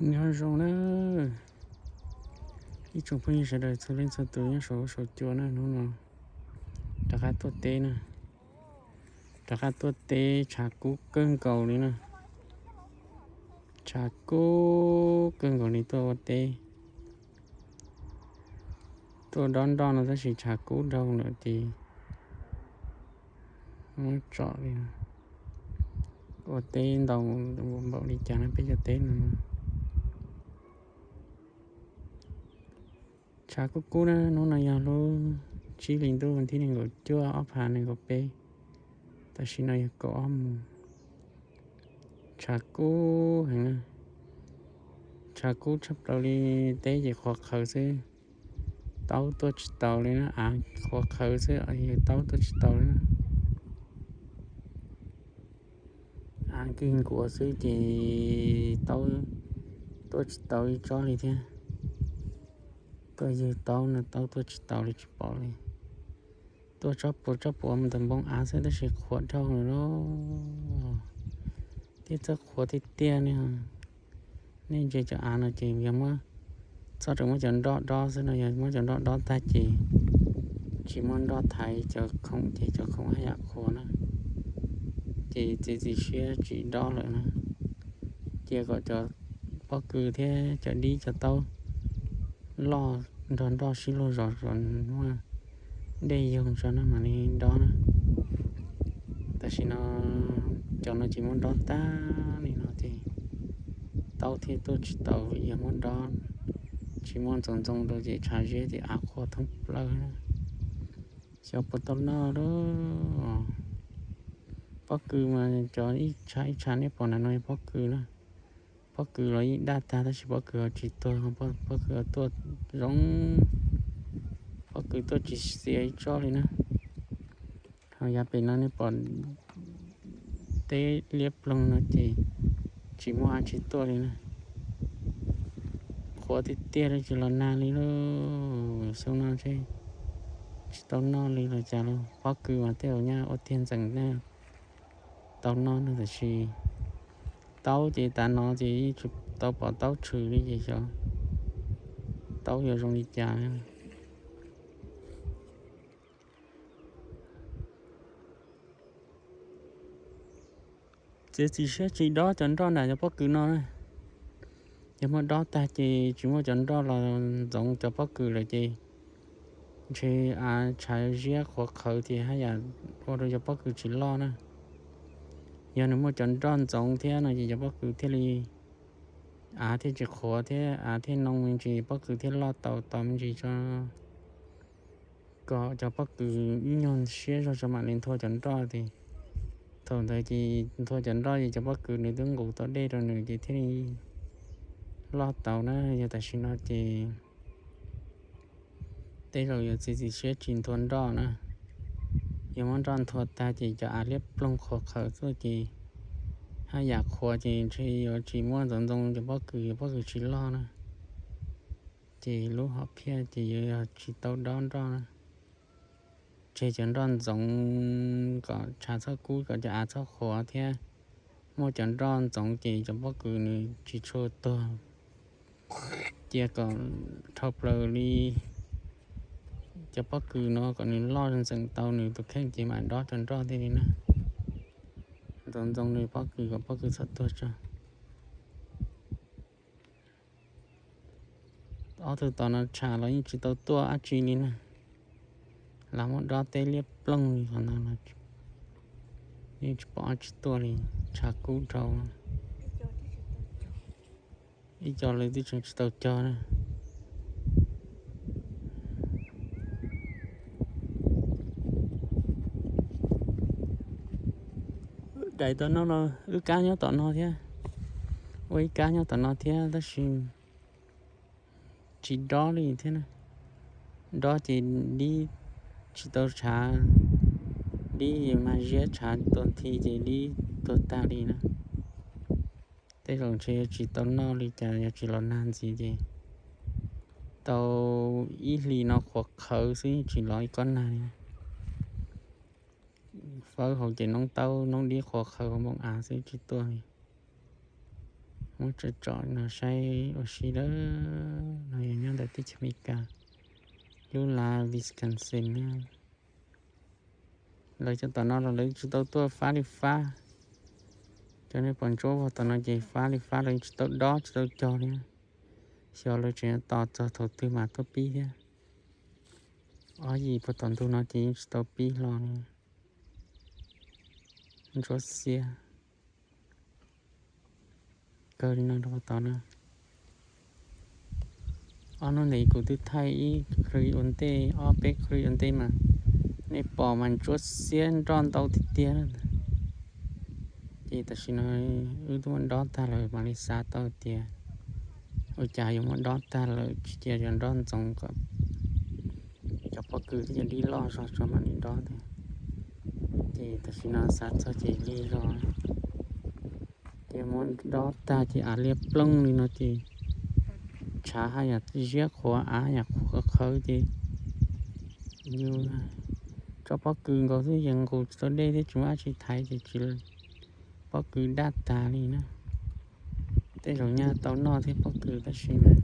Nyob zoo na, ib tsoom phooj ywg sawv daws txhua leej txhua tus nyob saum huab saum cua na, hnub no rov qab tuaj teb na, rov qab tuaj teb tshav kub kawg nkaus li na, tshav kub kawg nkaus li tuaj ua teb, tuaj dob nroj no tab sis tshav kub dhau lawm ces muab tsom li, ua teb ntau npaum li cas no peb cov teb no. Tshav kub kub na, hnub no yog lub tsib hli ntuj vas thib nees nkaum cuaj ob phav nees nkaum peb, tam sim no yog kaum ob moos. Tshav kub heev na, tshav kub tshaj plaws li, teb ces qhuav qhawv xwb, taub tuaj tsis taus li na, av qhuav qhawv xwb, taub tuaj tsis taus li na. Av kig nkuav xwb ces taub tuaj tsis taus ib tsob li thiab. Tuaj ywg taub no taub tuaj tsis taus li tsis pom li. Tuaj tsob puas tsob puas mus ntawm npoo av xwb tab sis qhuav dhau lawm lauj. Thiab txawj qhuav tiag tiag ne. Nej ntsia cov av no ces yog muab, txhob tseem muab cov nroj dob xwb no, yog muab cov nroj dob tag ces tsis muaj nroj thaiv cov khoom ces cov khoom haj yam qhuav na. Ces txiav txim siab tsis dob lawm na. Cia kom cov pob kws thiab cov dib cov taub loj nrog nroj sib luag zos kom muaj dej yoog tso na mam li dob na. Tam sim no cov no ces muab dob tag li no ces taub thiaj tuaj tsis taus, yog muab dob tsis muaj ntxoov ntxoo rau ces tshav ziab ces av qhuav thoob plaws na. Xyov puas tau noj lawm. Pob kws mas cov ib tshav ib tshav nej pom ntawm no yog pob kws na. Pob kws los yeej daj tag tab sis pob kws ho tsis tuag, pob kws ho tuaj zoo, pob kws tuaj tsis xiav ib tsob li na. Ho yav pem no nej pom teb liab ploog no ces tsis muaj dab tsi tuaj li na. Qhuav tiag tiag li tsis los nag li lauj. Xyoo no ntshe tsis tau noj li los cas los, pob kws mas tej zaum nyaj ua tiag ntxeem na, tau noj na, tab sis taub ces tav no ces yeej tsis tau pom taub tshwm li ces xyov taub yuav zoo li cas. Txiav txim siab tsis dob cov nroj nram cov pob kws no na. Yog muab dob tag ces tsis muaj cov nroj los ntxoov cov pob kws lawm ces ntshe av tshav ziab qhuav qhawv ces haj yam ua rau cov pob kws tsis loj na. Yog nws muaj cov nroj ntxoov thiab no ces cov pob kws thiaj li, av thiaj tsis qhuav thiab av thiaj noo me ntsis, pob kws thiaj loj tau tau me ntsis tso, kom cov pob kws ib nyuag siab zog tso mam li nthua cov nroj ces thaum ntawd ces nthua cov nroj ces cov pob kws nws twb nqus tau dej rau nws ces thiaj li loj tau na. Yog tam sim no ces tej zaum yuav txiav txim siab tsis nthua nroj na. Yog muab nroj nthua tag ces cov av liab ploog qhuav qhawv tuaj ces haj yam qhuav ces ntshe yuav tsis muaj ntxoov ntxoo cov pob kws, cov pob kws tsis loj na. Ces lub hom phiaj ces yuav yog tsis tau dob nroj na. Tseg cov nroj ntxoov kom tshav txhob kub, kom cov av txhob qhuav thiab. Muaj cov nroj ntxoov ces cov pob kws nws tsis tshua tuag. Cia kom dhau plaws li cov pob kws no kom nws loj ntxeem tau nws tus kheej ces mam dob cov nroj thiaj li na. Ntxoov ntxoo nws pob kws kom pob kws txhob tuag tso. Ob tug tom no tshav los yeej tsis tau tuaj dab tsi li na. Lam muab dob teb liab ploog li qhov no los yeej tsis pom dab tsi tuaj li, tshav kub dhau. Ib co lawv twb tseem tsis tau cog na. Daim tom no los wb kab nyob tom no thiab, ua ib kab nyob tom no thiab tab sis tsis dob li thiab na. Dob ces dib tsis tau tshav, dib mas ziab tshav tuag nthi ces dib tuag tag li na. Tej zaum ntshe yuav tsis tau noj li cas yog tsis los nag ntxiv ces tau ib hlis no qhuav qhawv xwb tsis los ib kob nag li. Fawb hauv ces noob taub noob dib qhuav qhawv hauv npoo av xwb tsis tuaj li. Muab tsom tsom no saib ua si lawm. No yog nyob ntawm teb chaws Amelikas, lub lav Wisconsin na. Lawv cov tom no los lawv tsis tau tuaj fab li fab. Cov nej pom ntsuab vog tom no ces fab li fab, lawv tsis tau dob tsis tau cog li. Xyov lawv tseem tos txog thaum twg mas tuaj pib thiab. Ob yim puag tom ntug no ces yeej tsis tau pib hlo li. Ntsuab xiab kawg li no rau tod na. Ob hnub ntawd kuv twb thaij ib clip ua ntej, ob peb clip ua ntej mas nej pom mas ntsuab xiab nroj ntau tiag tiag na. Ces tam sim no wb twb muab dob tag lawm mam li xav tau tias ua cas yuav muab dob tag lawm tsis cia cov nroj ntxoov kom cov pob kws thiab cov dib loj zog tso mam li dob tiag. Ces tam sim no xav txog ces lig zog. Ces muab dob tag ces av liab ploog li no ces tshav haj yam ziab qhuav av yam qhuav qhawv ces yus tso pob kws nkaus xwb ces nqus tsis tau dej thiab tsis muaj dab tsi thaiv ces tsis, pob kws daj tas li na. Tej zaum nyaj tau noj thiab pob kws tab sis mas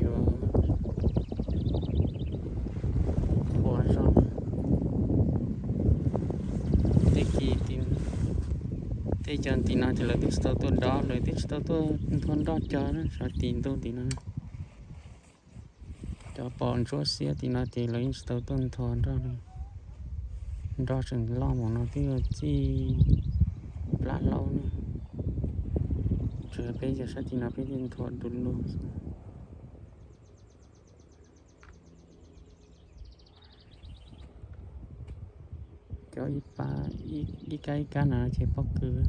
yuav qhuav zog. Tej kis, tej cov tim no ces lawv twb tsis tau tuaj dob, lawv twb tsis tau tuaj nthua nroj cog na, sawv tim ntuj tim no. Cov pom ntsuab xiab tim no ces lawv yeej tsis tau tuaj nthua nroj li. Nroj tseem loj mus no twb yuav txij plab hlaub na. Tsuas yog peb cov sab tim no peb thiaj nthua du lug xwb. Cov ib pab, ib kab ib kab na ces pob kws.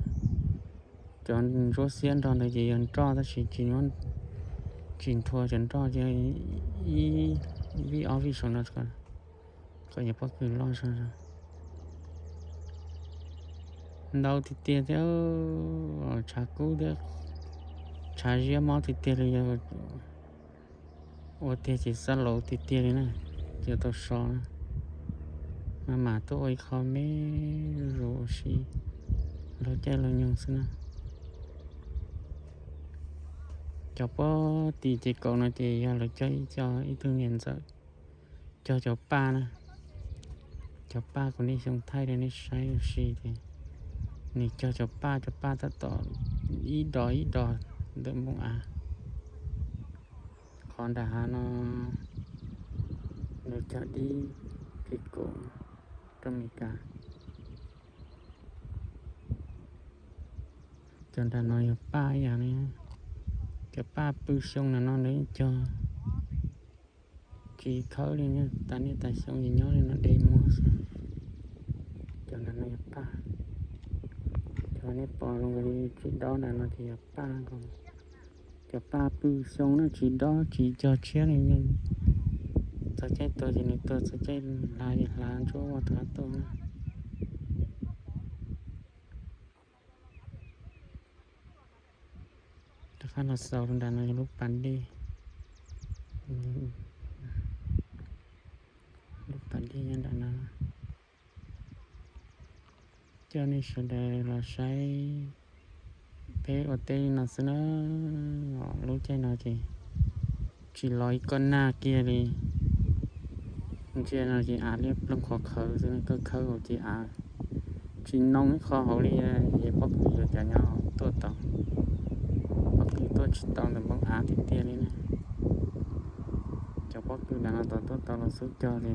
Cov ntsuab xiab nroj ntawd ces yog nroj tab sis tsis, tsis nthua cov nroj ces ib vij ob vij saum no kom yog pob kws loj zog. Ntau tiag tiag thiab, tshav kub thiab, tshav ziab mob tiag tiag li yog ua tiag ces xab laud tiag tiag li na, ces tau so na. Mas mam tuaj ua ib qho me zuj zus ua si, laug caij laug nyoog xwb na. Cov pob tim ces kaum no ces yog lawv cog ib co, ib tug niam ntxawm cog cov paj na. Cov paj kuv niaj xyoo thaij rau nej saib ua si ces nws cog cov paj, cov paj tab tom ib dos ib dos ntawm npoo av. Qhov nram hav no lawv cog dib phim kum rau Meskas. Cov nram no yog paj ib yam li, cov paj pw xyoo nram no lawv cog tsis khawb li, tas niaj tas xyoo ces nyob li no de muag xwb. Cov nram no yog paj, cov nej pom zoo li tsis dob nram no ces yog paj nkaus. Cov paj pw xyoo na tsis dob tsis cog tshiab li, txog caij tuag ces nws tuag, txog caij hlav ces hlav ntsuab ua tau tuaj na. Rov qab los xaus rau nram no yog lub pas dej, lub pas dej nyob nram no. Coj nej sawv daws los saib peb ua teb li no xwb na. Lub caij no ces tsis los ib kob nag kiag li. Ntsia no ces av liab ploog qhov qhawv xwb, kawg khawb hauv ces av tsis noo ib qho hauv li, es pob kws yuav cas nyob tuaj tau. Pob kws tuaj tsis tau ntawm npoo av tiag tiag li na. Cov pob kws nram no tau tuaj tau los xub cog li,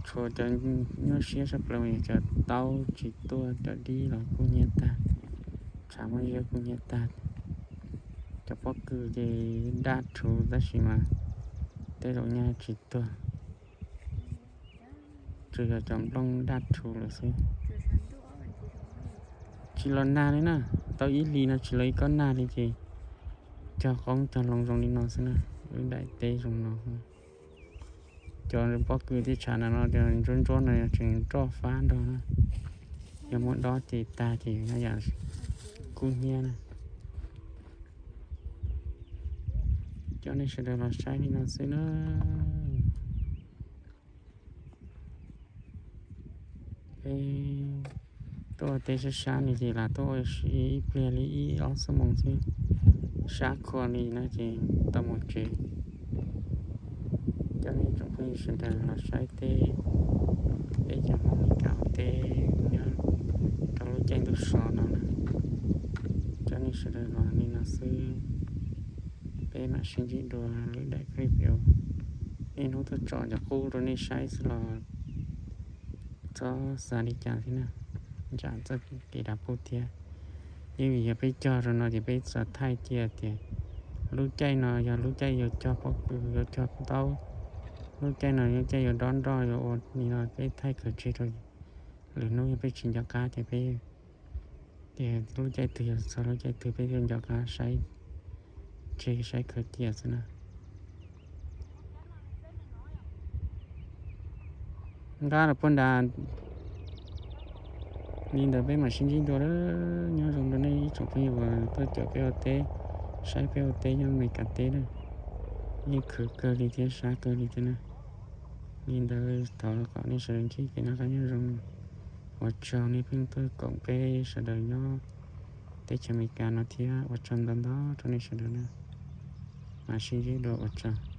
tshuav cov nyuaj siab tshaj plaws yog cov taub tsis tuaj, cov dib los kub hnyiab tag, tshav muaj zeb kub hnyiab tag. Cov pob kws ces daj rhuv tab sis mas tej zaum nyaj tsis tuag, tsuas yog cov nplooj daj rhuv lawm xwb. Tsis los nag li na, tau ib hlis no tsis los ib kob nag li ces cog qoob cog loo zoo li no xwb na, wb daim teb zoo no. Cov pob kws thiab tshav nram no tias ntsuab ntsuab no yog tseem roj fab nrog na, yog muab dob ces tag ces yam kub hnyiab na. Coj nej sawv daws los saib li no xwb na. Peb Tuaj ua teb sab sab no ces lam tuaj ua si ib pliag li ib ob xuab moos xwb, sab khua li no ces tau mus tsev. Coj nej tsoom phooj ywg sawv daws los saib teb, peb cov Hmoob Mes Kas ua teb nyob rau lub caij ntuj so no na. Coj nej sawv daws los li no xwb, peb mam sib ntsib dua lwm daim clip video. Niaj hnub tuaj tso cov qub rau nej saib xwb los txhob xav li cas thiab na, ntsam txoj kev dav pub thiab. Yeej vim yog peb cog rau no ces peb xav thaij cia tias lub caij no yog lub caij yuav cog pob kws yuav cog ntaub, lub caij no yog caij yuav dob nroj yuav ua li no peb thaij khaws tseg rau. Lwm hnub yog peb tsis nco qab ces peb, tias lub caij twg yog txog lub caij twg peb thiaj nco qab saib tseg saib khaws cia xwb na. Nqa los puag nrad. Li ntawd peb mam sib ntsib dua. Nyob zoo rau nej ib tsoom phooj ywg uas tuaj caum peb ua teb, saib peb ua teb nyob Mes Kas teb na. Yeej khwv kawg li thiab sab kawg li thiab na. Li ntawd thov kom nej sawv daws ntsib kev noj qab nyob zoo. Ua tsaug nej pheej tuaj koom peb sawv daws nyob teb chaws Amelikas no thiab ua tsaug ntau ntau rau nej sawv daws na. Mam sib ntsib dua, ua tsaug.